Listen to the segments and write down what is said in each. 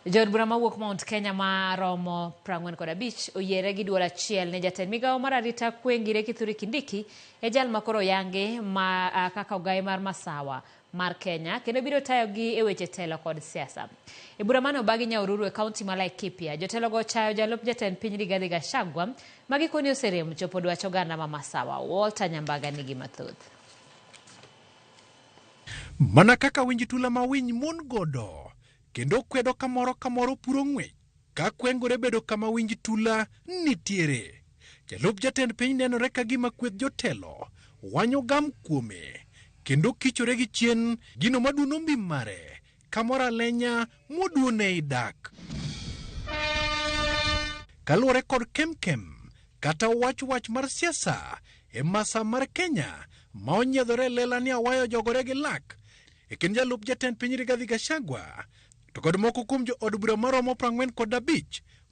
Jood bura mawuok Mount Kenya maromo 45 oyiere gi duol achiel ne jatend migawo mar arita kwe Ngire Kithure Kindiki e jal ma koro oyangi ma kaka ogaye mar masawa mar Kenya kendo biro tayogi e weche telo kod siasa. E bura mane obagi Nyahururu e kaunti ma Laikipia, jotelogo ochayo jalup jatend piny Rigathi Gachagua ma gikone oserem chopo dwach oganda ma Masawa. Walter Nyambaga nigi mathoth. Mana kaka winj tula ma winy mon godo kendo kwedo kamoro kamoro puro ng'wech ka kwengore bedo kama winj tula nitiere. Jalup jatend piny nenore ka gima kweth jotelo wanyo gam kuome kendo kichore gi chien gino maduono mbi mare kamoro alenya moduone i dak. Kaluwore kod kemkem kata wach wach mar siasa e masa mar Kenya ma onyiedhore e lela ni awayo jogore gi lak e kind jalup jatend piny Rigathi Gachagua to kod moko kuom jo od bura maromo 45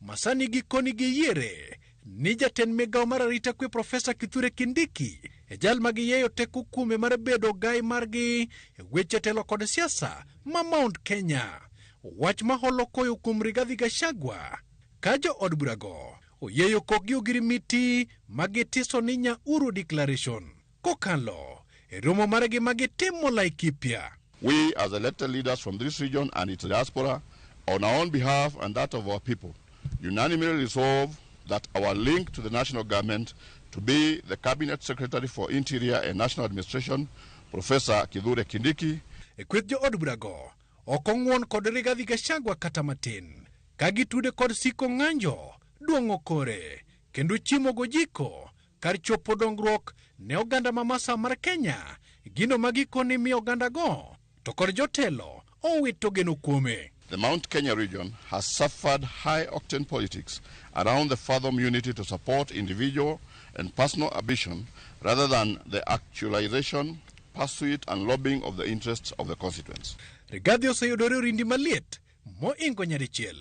masani gikoni giyiere ni jatend migawo mar arita kwe Profesa Kithure Kindiki e jal ma giyeyo teko kuome mar bedo gai margi e weche telo kod siasa ma Mount Kenya. Wach ma holo koyo kuom Rigathi Gachagua ka jo od burago oyieyo kokgi ogirimiti ma gitiso ni Nyauru Declaration kokalo e romo margi ma gitimo Laikipia. We, as elected leaders from this region and its diaspora, on our own behalf and that of our people, unanimously resolve that our link to the national government to be the Cabinet Secretary for Interior and National Administration, Professor Kithure Kindiki. E kweth jo od burago ok ong'won kod Rigathi Gachagua kata matin ka gitude kod siko ng'anjo duong'o kore kendo chiemo gojiko kar chopo dongruok ne oganda ma masa mar Kenya gino ma gikone miyo oganda go to kod jotelo owito geno kuome. The Mount Kenya region has suffered high-octane politics around the fathom unity to support individual and personal ambition rather than the actualization, pursuit and lobbying of the interests of the constituents. Rigathi oseyudore orindi maliet moingo nyadichiel.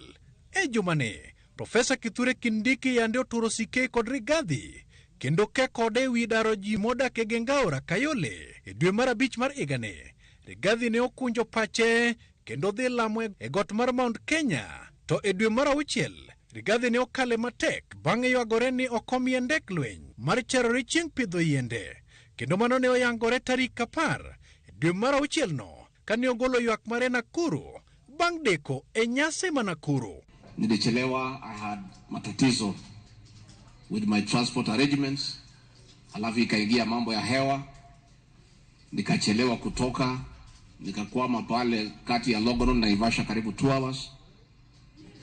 E jumani, Profesa Kithure Kindiki yande oturo sike kod Rigathi kendo ke kode ewi daro ji modak e geng aora Kayole e dwe mar abich mar higani. Rigathi ne okunjo pache kendo dhi lamo e got mar Mount Kenya. To e dwe mar auchiel, Rigathi ne okale matek bang' ywagore ni ok omiye ndek lweny mar charore chieng' pidho yiende. Kendo mano ne oyangore tarik 10 e dwe mar auchiel no kane ogolo ywak mare Nakuru bang' deko e nyasi ma Nakuru. Nilichelewa, I had matatizo with my transport arrangements, alafu ikaingia mambo ya hewa, nikachelewa kutoka, nikakwama pale kati ya Longonot na Naivasha karibu 2 hours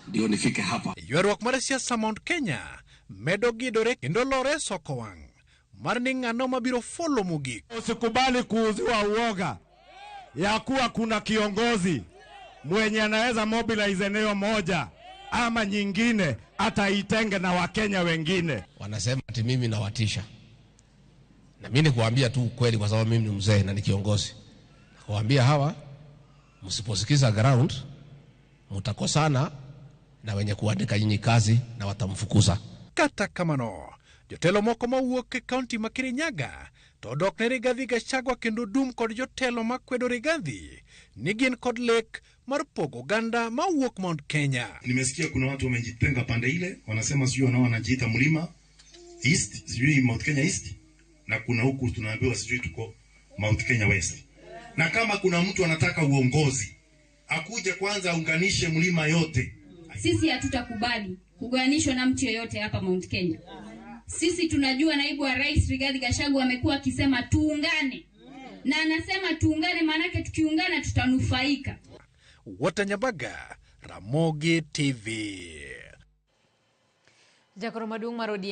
ndio nifike hapa. Ywaruok mar siasa Mount Kenya medo gidore kendo lore soko wang' mar ni ng'ano mabiro folo mogik. Usikubali kuuziwa uoga ya kuwa kuna kiongozi mwenye anaweza mobilize eneo moja ama nyingine hata itenge na Wakenya wengine. Wanasema ati mimi nawatisha, na mimi nikuambia tu ukweli, kwa sababu mimi ni mzee na ni kiongozi. Nakuambia hawa, msiposikiza ground mtakosana na wenye kuandika nyinyi kazi na watamfukuza. Kata kamano, jotelo moko mawuok e kaunti ma Kirinyaga to odok ne Rigathi Gachagua kendo dum kod jotelo makwedo Rigathi ni gin kod lek mar pogo oganda mawuok Mount Kenya. Nimesikia kuna watu wamejitenga pande ile, wanasema sijui wanao wanajiita Mlima East, sijui Mount Kenya East, na kuna huku tunaambiwa sijui tuko Mount Kenya West. Na kama kuna mtu anataka uongozi, akuje kwanza aunganishe mlima yote. Sisi hatutakubali kugawanishwa na mtu yeyote hapa Mount Kenya. Sisi tunajua naibu wa rais Rigathi Gachagua amekuwa akisema tuungane, na anasema tuungane maanake tukiungana tutanufaika. Walter Nyambaga, Ramogi TV. Jakoro maduong' mar ODM.